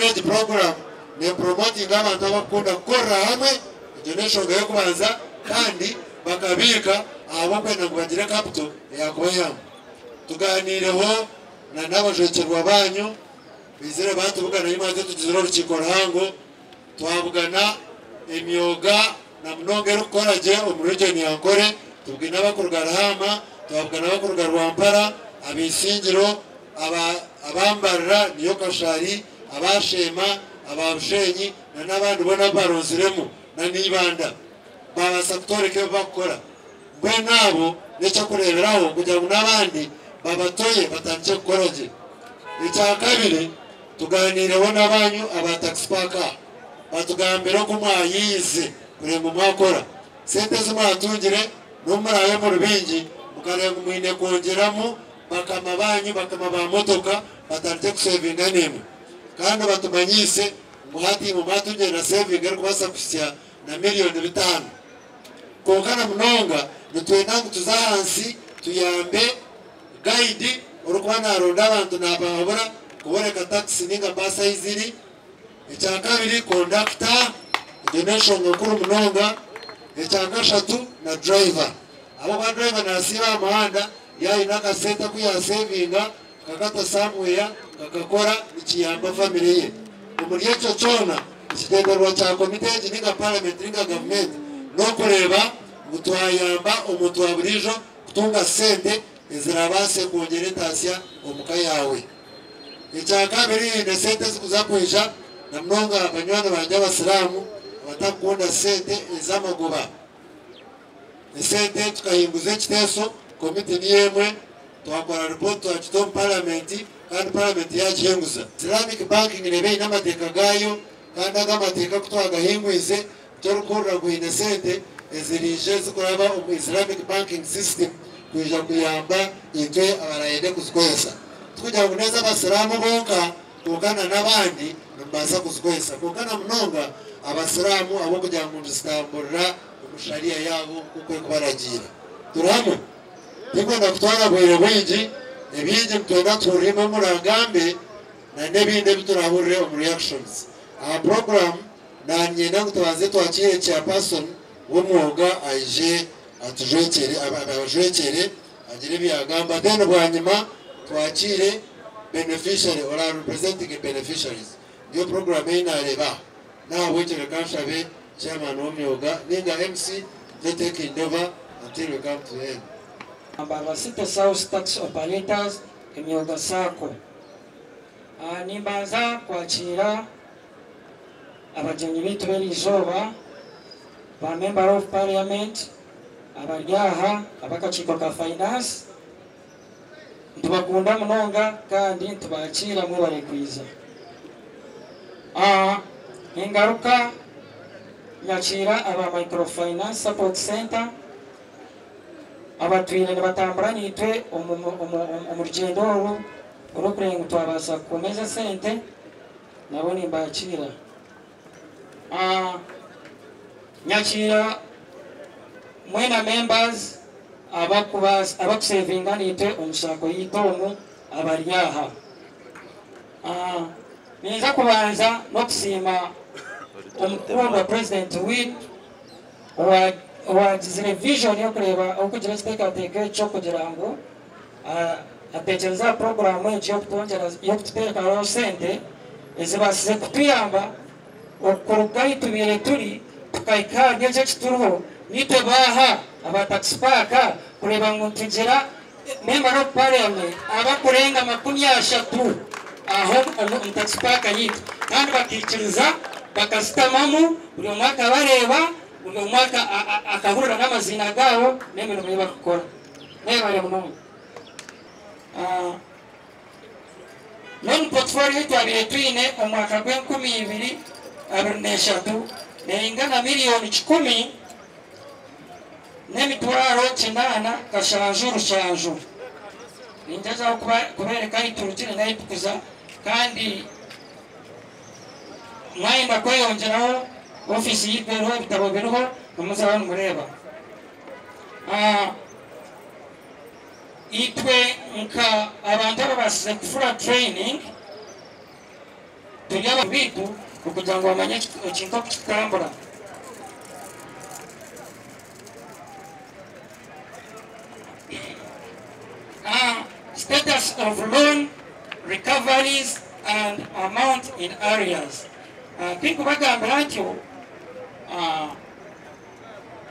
Egi puroguraamu nepuromotinga abantu abakukunda kukorera hamwe, egyo n'enshonga y'okubanza kandi bakabiika ahabw'okwenda ngu bagire kapito eyakubayamba. Tuganiireho na n'abajwekyerwa baanyu baizire baatubugana imwe hati tugizire orukiiko ruhango twabugana emyoga na munonga erikukora gye omu region ya Ankole, tubwine abakuruga Ruhaama, twabugana abakuruga Rwampara, ab'Isingiro, aba aba Mbarara niyo Kashari, aba Sheema, aba Bushenyi na n'abandi boona abu baronziremu na n'Ibanda babaasa kutworeka ebi bakukora. Mbwenu abo n'eky'okureeberaho kugira ngu n'abandi babatoye batandikye kukora gye. Ekyakabiri, tugaaniireho n'abanyu aba Taxi Park aha, batugambira oku mwayiize kureeba ngu mwakora. Sente ezi mwatungire n'obu muraabe muri baingi mukareeba ngu mwine kwongyeramu bakama baanyu, bakama ba motoka batandikye kusevinga naimwe. Kandi batumanyiise ngu hati imwe mwatungire na sevingi erikubaasa kuhitsya na miriyoni bitaano. Kwonka na munonga nitwenda ngu tuze ahansi tuyambe guide orikuba naronda abantu nabahabura kuboreka taxi ninga bus ahi ziri. Ekyakabiri conductor egyo n'enshonga nkuru munonga. Ekyakashatu na driver ahabw'okuba driver nasiiba aha muhanda yaaba aine akasente aku yasevinga akakata somewhere kakakora nikiyamba family ye. Omuri ekyo kyona ekigyendererwa kya komiti egi ninga parliament ninga gavumenti n'okureeba ngu twayamba omuntu wa buriijo kutunga sente ezirabaase kwongyera entaasya omuka yaawe. Ekyakabiri haine sente ezikuza kwija na munonga banywani bangye abasiraamu abatakukunda sente ez'amagoba. Esente tukahinguza ekiteeso, komiti niyo emwe, twakora ripooti twagita omu paramenti kandi paramenti yaagihinguza. Islamic banking neeba eine amateeka gaayo kandi ago amateeka ku twagahingwize torikuhurira ngu haine sente eziriija ezikuraba omu Islamic banking system kwija kuyamba itwe abarayende kuzikozesa. Tikugira ngu n'ez'abasiraamu bonka kwonka na n'abandi nimubaasa kuzikozesa kwonka na munonga abasiraamu ahabw'okugira ngu nizitamburira omu Sharia yaabo nk'oku erikubaragiira. Turi hamwe? Tinkwenda kutwara bwire bwingi, ebingi nitwenda tuhurire imwe muragambe na n'ebindi ebi turahurire omu reactions. Aha program nanyenda ngu tubanze twakiire chairperson w'omwoga aije atujwekyere abajwekyere agire ebi yagamba then bwanyima twakiire beneficiary ora representing beneficiaries. Niyo program ei nareeba aha. N'ahabw'ekyo reka nshabe chairman w'omyoga ninga MC to taking over until we come to the end. Mbarara City South Taxi Operators Emyoga Sacco. Nimbanza kwakiira abagyenyi baitu b'eriizooba, ba Member of Parliament abari aha ab'akakiiko ka Finance, Nitubakunda munonga kandi nitubakiira mwebare kwiza. Ningaruka nyakiira aba Microfinance Support Centre abatwire nibatambura naitwe omu rugyendo oru orw'okureeba ngu twabaasa kukomeza esente nabo nimbakiira. Nyakiira mwena members abakusevinga naitwe omu sacco yaitu omu abari aha. Ninza kubanza n'okusiima omukundwa president waitu owagizire vision y'okureeba okugira ekiteekateeko eki ky'okugira ngu atekyereze aha puroguraamu egi y'okututeekaho sente ezibaasize kutuyamba Okuruga ahi tubaire turi tukahika ahari eki eki turiho, naitwe baaha aba taxi park kureeba ngu nitugira Member of Parliament abakurenga 30 aha omu taxi park yaitu kandi bakaikiriza bakazitamamu buri omwe akabareeba, buri omwe akahurira n'amaziina gaabo n'emirimo ei barikukora. Mwebare munonga. Loan portfolio ei twabaire twine omu mwaka gw'enkumi ibiri abiri n'eshatu neingana miriyoni kikumi n'emitwaro kinaana kashanju rushanju. Ningyezaho kubereka ahi turugire n'ahi tukuza kandi mwayenda kweyongyeraho ofiisi yaitu eriho ebitabo biriho nimuzaho nimureeba. Itwe nka abantu ababaasize kufura training, Turi abantu baitu okugira ngu bamanye ekintu oku kirikutambura. Status of loan recoveries and amount in arrears. Tinkubagambira ntyo,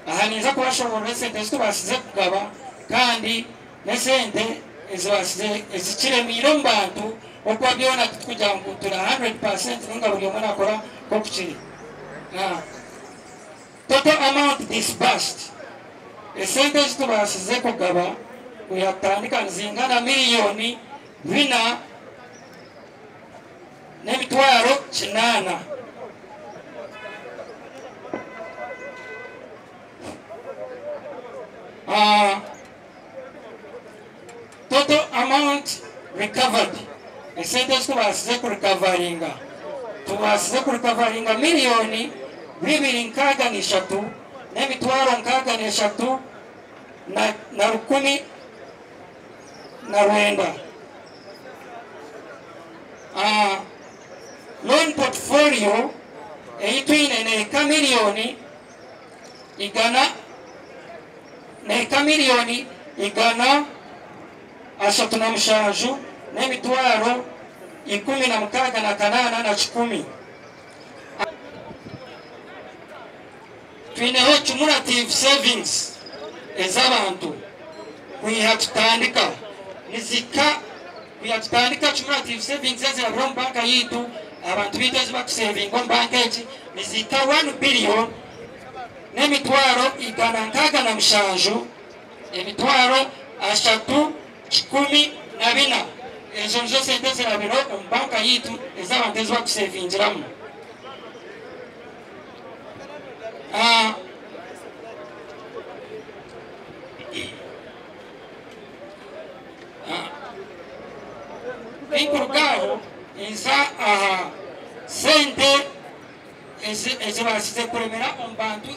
aha ninza kubashoboorora esente ezi tubaasize kugaba kandi n'esente ezibaasize ezikiremeire omu bantu okuba byona titukugira ngu turi 100% ninga buri omwe nakora nk'oku kiri. Total amount disbursed, esente ezi tubaasize kugaba kwiha tutandika nizingana miriyoni bina n'emitwaro kinaana. Total amount recovered, esente ezi tubaasize kurikavaringa, tubaasize kurikavaringa miriyoni 263 n'emitwaro 63 na 1,009. Loan portfolio ei twine neeka miriyoni igana, neeka miriyoni 137 n'emitwaro 16 na kanaana na 100. Twineho cumulative savings ez'abantu kwiha tutandika nizika kwiha tutandika cumulative savings ezirabura omu banka yitu abantu bitu ezi bakusevinga omu banka egi nizika 1 billion n'emitwaro 167 emitwaro 314. Ezo nizo sente ezirabira omu banka yitu ez'abantu ezi bakusevingiramu. Inkurugaho nza aha sente ezibaasize kuremera omu bantu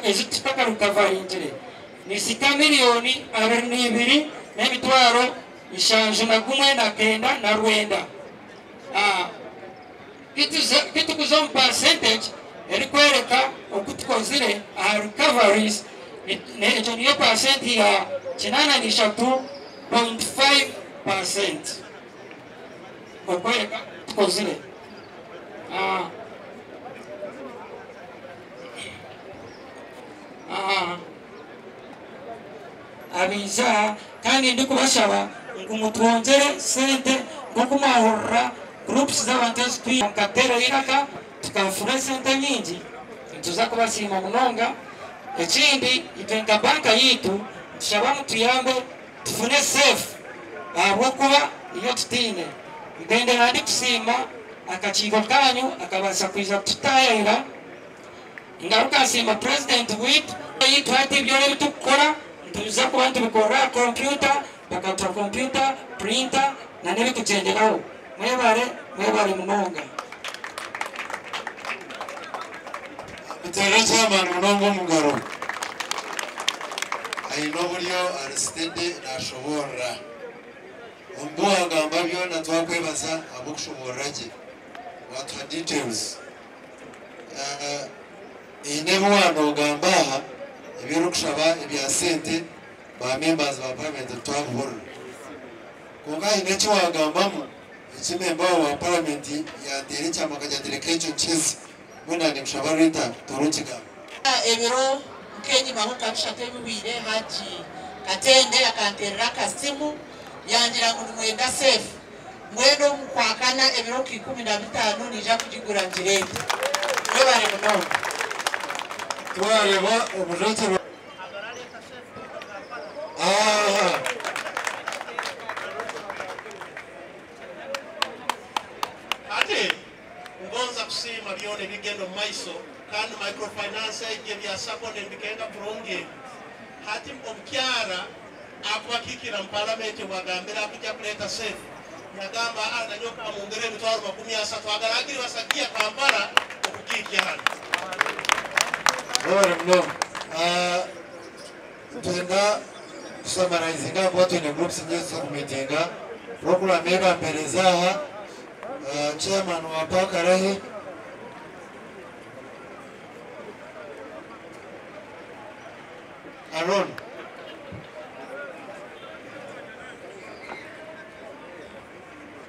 ezitutakarukavaringire nizika miriyoni 22 n'emitwaro 71 na kenda na rwenda. Kitukuza omu percentage erikwereka oku tukozire aha recoveries, ekyo niyo pasenti ya 83.5% okwereka tukozire. Abiza kandi ndikubashaba ngu mutwongyere sente nk'oku mwahurira groups z'abantu ezitwikateera iraka tukafuna esente nyingi, nituza kubasiima munonga. Ekindi itwe nka banka yitu tushaba mutuyambe tufune safe ahabw'okuba iyo tutiine. Ngendera ndikusiima akakiiko kanyu akabaasa kwija kututayayira. Ngaruka nsiima president witu yitu hati ebyona ebitukukora nituza kuba nitubikorera kompyuta, bakatuha kompyuta, printer na n'ebikugyenderaho. Mwebare, mwebare munonga. Muteere chairman munonga omu ngaro. Aine oburyo ari steady nashoboorora. Omu bi wagamba byona twakwebaza ahabw'okushoboorora gye. Watuha details. Eine ebi wanogamba aha ebi orikushaba ebya sente ba members ba parliament twabihurira. Kwonka haine eki wagambamu eki member wa parliament yateera ekyama akagira ati reka ekyo nkize. Mbwenu ninkushaba Rita toora okigamba. Ebiro nk'enyimaho nka bishatu ebihweire Haji Katende akanteerera akasimu yangira ngu nimwenda sefu. Mbwenu omu kwakana ebiro nka 15 niija kugigura ngireete. Mwebare munonga. Twareba omujwekyerwa. Aha. Ate ngonza kusiima byona ebigenda omu maiso kandi microfinance egyo ebya SACCO nibigenda kurungi. Hati omukyara akubakikira mu palamenti bwagambira akujja kuleeta sefu yagamba nanyoka amwongere emitwaro 30 agaragiri basakia Kampala okukiikya hano. Mwebare munonga. Twenda kusamarizinga kuba twine groups nyingi z'okumitinga. Program ebampereza aha Chairman wa Pakarahi. Aaron.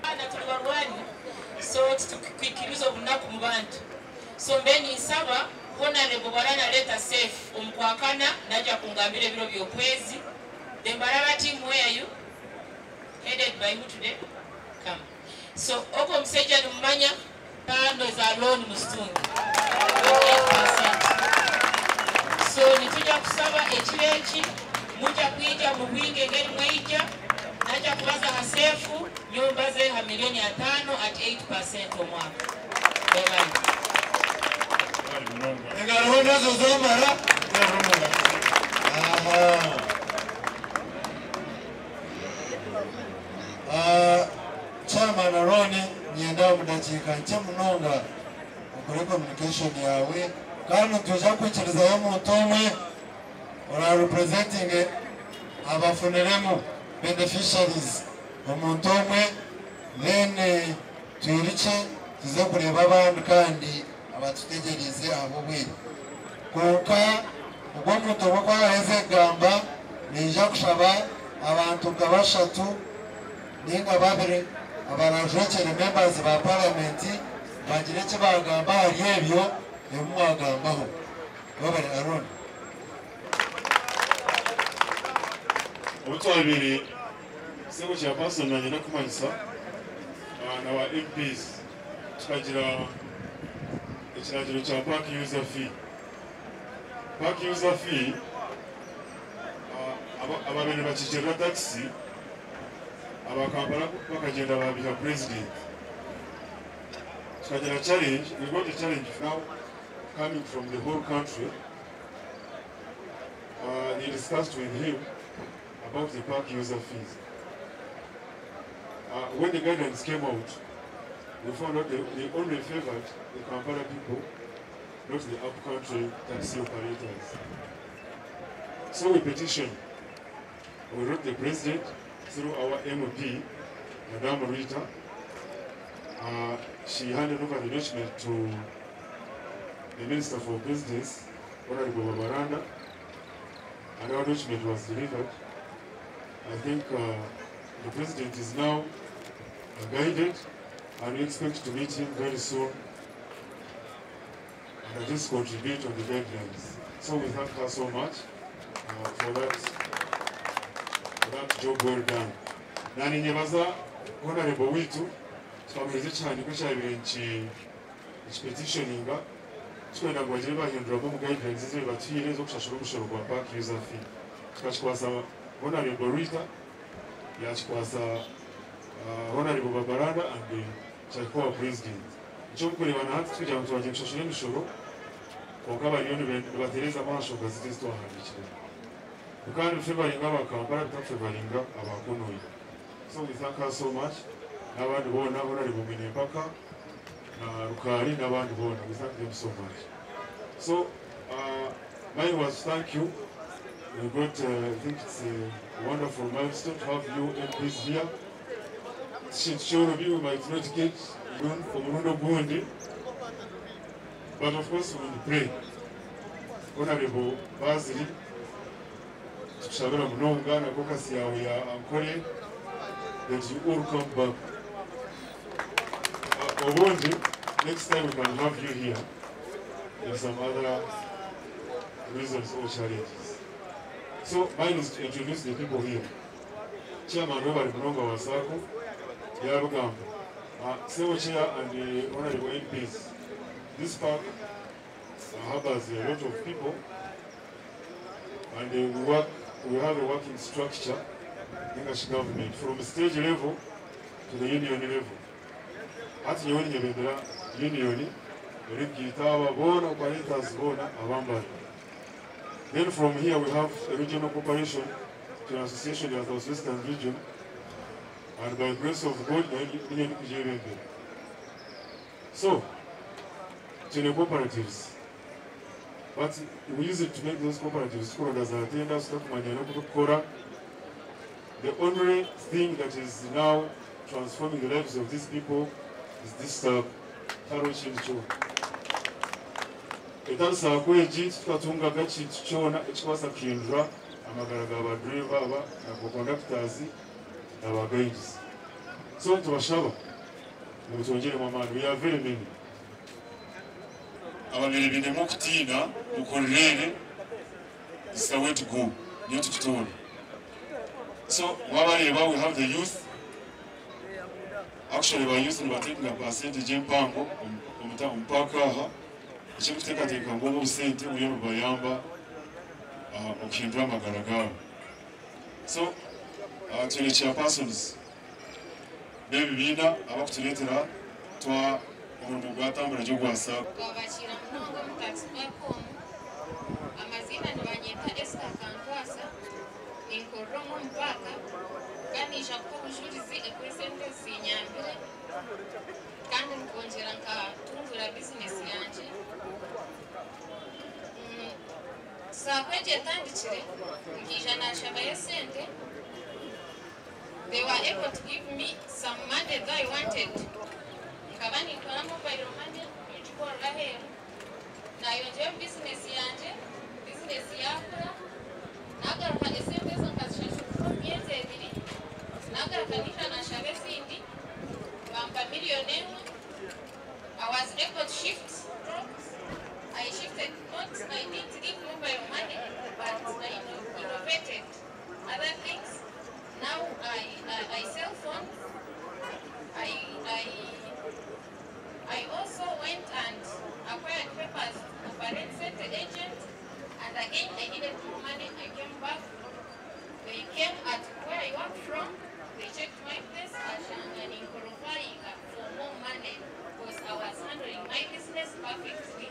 Abaana turi barwani, so titukwikiriza obunaku mu bantu. So mbe ninsaba Honorable bwaranareeta safe omukwakana, najja kungambira ebiro by'okwezi. The Mbarara team, where are you? Headed by who today? Come. So ogwo omusajja nimumanya tano za loan muzitunge 8%. So nitujja kusaba ekiro eki mujja kwija mu bwingi engeri mweija, najja kubaza ha sefu nyumba ze ha 5 million at 8% omwaka. Bye. Engaro nazo zomara. Aha. Chairman Aaron, nyenda omu dakiika nkye munonga okore communication yawe, kandi nituja kwikirizayo omuntu omwe ora representing abafuniremu beneficiaries, omuntu omwe, then twirukye tuze kureba abandi kandi abatutegerize ahabw'obwire. Konka ogwo omuntu omwe kwaheze kugamba, ninja kushaba abantu nka bashatu ninga babiri abarajwekyere members ba parliament bagire eki bagamba ahari ebyo ebi mwagambaho. Babari Aaron. Obutwabire sebo chairperson, nanyenda kumanyisa na ba MPs tukagira ekiragiro kya park user fee. Park user fee, ababiri bakigirira taxi, abakampala bakagenda babiha president. Tukagira challenge, we got a challenge now coming from the whole country. They discussed with him about the park user fees. When the guidance came out, we found out they only favored the Kampala people, not the upcountry taxi operators. So we petitioned. We wrote the president through our MP, Madame Rita. She handed over the document to the Minister for Business, Honorable Babaranda, and our document was delivered. I think the president is now guided, and we expect to meet him very soon and at least contribute on the guidelines. So we thank her so much for that job well done. Nani nyebaza Honorable witu, twamuheze cyane ko cyabire nki petitioninga twenda ngo bagire bahinduramo mu guidelines zibe batwire zo kushashura umushoro gwa park user fee. Tukakikwasa Honorable Rita, yakikwasa Honorable Babaranda and kyakikuwa president. Icyo mukureba na hati kugira ngo tubagire kushashura emishoro, konka bariyo nibatereza amasho gazete zitwahandikira kandi favoringa abakampala, bitafavoringa abakunuye. So we thank her so much n'abandi bona, Honorable Mwine-Mpaka na Rukari n'abandi bona, we thank them so much. So mine was thank you. We got I think it's a wonderful milestone to have you MPs here. Kintu kyorobi we might not get omurundi ogundi, but of course we will pray. Honorable Bazili, tukushabira munonga na caucus yawe ya Ankole that you all come back. Obundi next time we can have you here in some other reasons or challenges. So mine is to introduce the people here. Chairman Robert Munonga wa SACCO, Yarugamba, Sebo Chair and the honorable MPs. This park harbors a lot of people, and we have a working structure in the government from stage level to the union level. Ati nyowe nyebendera union erikiyita aba boona operators boona abambali. Then from here we have a regional corporation to an association ya South Western region, and by grace of God nayo ndikugyebembera. So twine cooperatives, but we use it to make those cooperatives tukulonda za tenders, tutakumanya n'okubikora. The only thing that is now transforming the lives of these people Is this SACCO. Tihariho kindi kyona. Etari SACCO egi titukatungaga kintu kyona ekikubaasa kuhindura amagara ga ba driver aba na conductors na ba guides. So nitubashaba ngu mutwongyeremu amaani. We are very many. Ababaire bainemu okutiina mukorere is the way to go. Niyo tukutoora. So wabareeba, we have the youth. Actually, ba youth nibatekinga percentage empango omu paaka aha. Ekirikuteekateeka ngu obu obusente buriyo nibubayamba okuhindura amagara gaabo. So twine chairpersons b'ebibiina abakutureetera twa omurimo gwatambura gye ogwa SACCO. Twabakira munonga omu taxi park omu. Amaziina nibanyeta Esther Kantwasa, ninkorera omu omu paaka, kandi nija kuha obujurizi oku esente zinyambire kandi nkongyera nkatungura bizinesi yangye. SACCO egi etandikire, nkaija nashabayo esente. They were able to give me some money though I wanted. Nkaba ninkora mobile money, ningikorera aheeru. Nayongyerayo bizinesi yangye, bizinesi yakura. Nagaruka esente ezo nkazishashurira omu myezi 2. Nagaruka nija nashaba ezindi, bampa miliyoni 1. I was able to shift crops. I shifted not, I didn't give mobile money, but I innovated other things. Now I sell phones. I also went and acquired papers to operate center agent, and again I needed more money. I came back. They came at where I work from. They checked my place and in qualifying for more money because I was handling my business perfectly.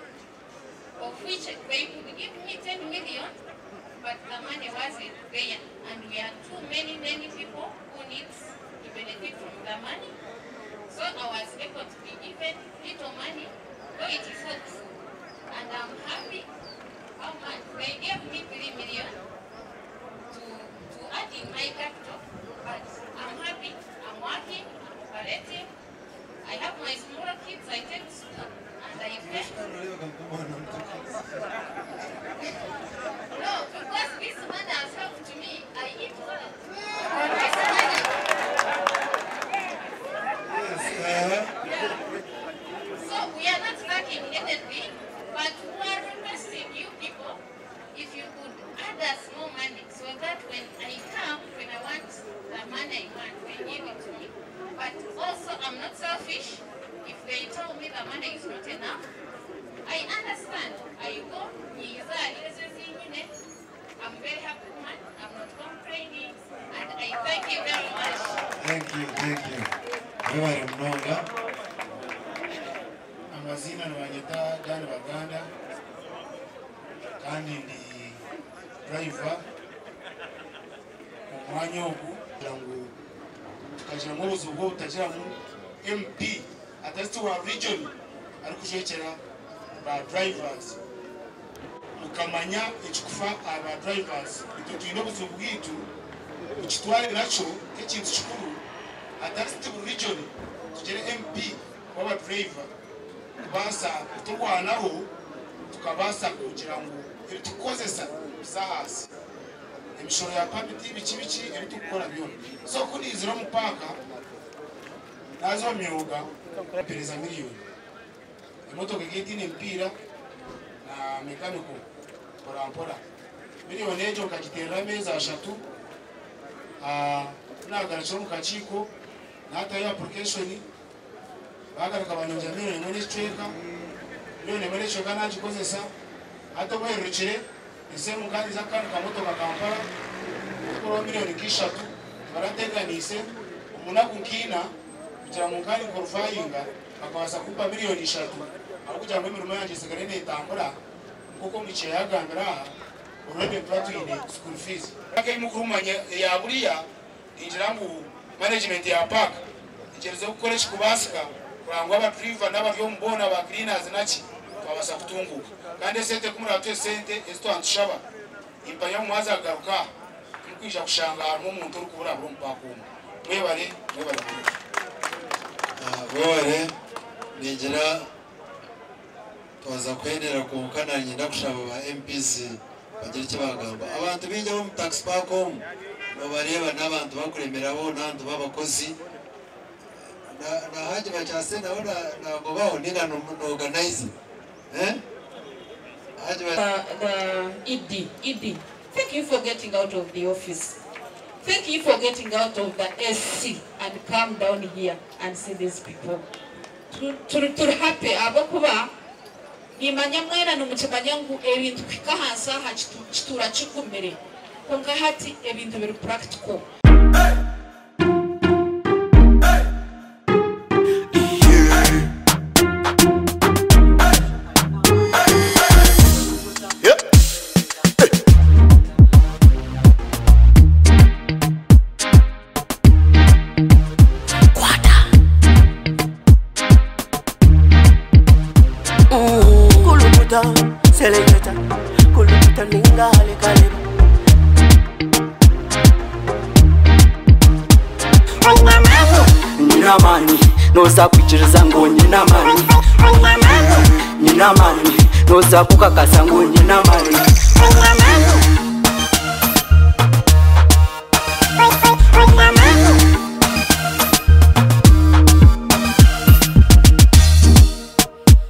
Of which they could give me 10 million, but the money wasn't there. And we are too many, many people who needs to benefit from the money. So I was able to be given little money, though it is hot. And I'm happy how much. They gave me 3 million to add in my capital, but I'm happy, I'm working, I'm operating. I have my smaller kids I take to school and I pay. No, because this money has helped me, I eat well. This money. Yeah. So we are not lacking anything, but we are requesting you people if you could add us more money so that when I come, when I want the money I want, they give it to me. But also, I'm not selfish. If they tell me the money is not enough, I understand. I go, I'm very happy woman. I'm not complaining. And I thank you very much. Thank you, thank you. Mwebale munonga. Amazina nibanyeta Dan Baganda, kandi ndi driver omwanya ogu kugira ngu tukagiramu obuzibu bw'obutagiramu MP atari wa region arikujwekyera ba drivers, mukamanya ekikufa aba drivers. Itwe twine obuzibu bwitu, mukitware nakyo nk'ekintu kikuru, atari buri region tugire MP w'aba driver kubaasa kuturwanaho, tukabaasa kugira ngu ebitukukozesa biza ahansi, emishoro ya permit, biki biki ebitukukora byona. So kunizira omu paaka, naza omu myuga, mpereza miliyoni, emotoka egetiine emipiira na mechanical, mpora mpora miliyoni egyo nkagiterera ameezi 3. Nagarukira omu kakiiko, natayo application, bagaruka banyongera miliyoni 1.25. Miliyoni 1.25 nagikozesa. Hati obuherukire esemu kandi zakandi kamotoka Kampala tukuraho miliyoni nka 3 barateganiise omunaku nkiina kugira ngu nkandi nqualifyinga, bakabasa kumpa miliyoni 3 aho kugira ngu emirimo yangye esigare netambura. Nkuko Mukiya yagambira aha, already tuba twine school fees mukurumanya ya buriya. Ningira ngu management ya park ikyerize kukora ekikubasika kugira ngu abadriver n'abari omu boona ba cleaners naki twabasa kutunguka. Kandi esente kumuraba esente ezitwantushaba, impanya mwaza kugaruka mukwija kushanga harimu omuntu orikubura buri omu paaka omwe. Mwebale, mwebale. Bwore ningira twaza kuhendera kwonka nanyenda kushaba ba MPs bagire eki bagamba. Abantu baingi ab'omu tax park omu nobareeba n'abantu bakuremeraho n'abantu b'abakozi na Haji Bakyase nawe nagobaho ninga n'organize. Eh? Haji The ED, ED, thank you for getting out of the office. Thank you for getting out of the SC and come down here and see these people. Turi happy ahabwokuba nimanya mwena nimukimanya ngu ebintu kuhika ahansi aha kituura kigumire kwonka hati ebintu biri practical. Kulukuta, seleketa, kulukuta ningale kaleba. Nyina amani, noza kwikiriza ngo nyina amani. Nyina amani, noza kukakasa ngo nyina amani.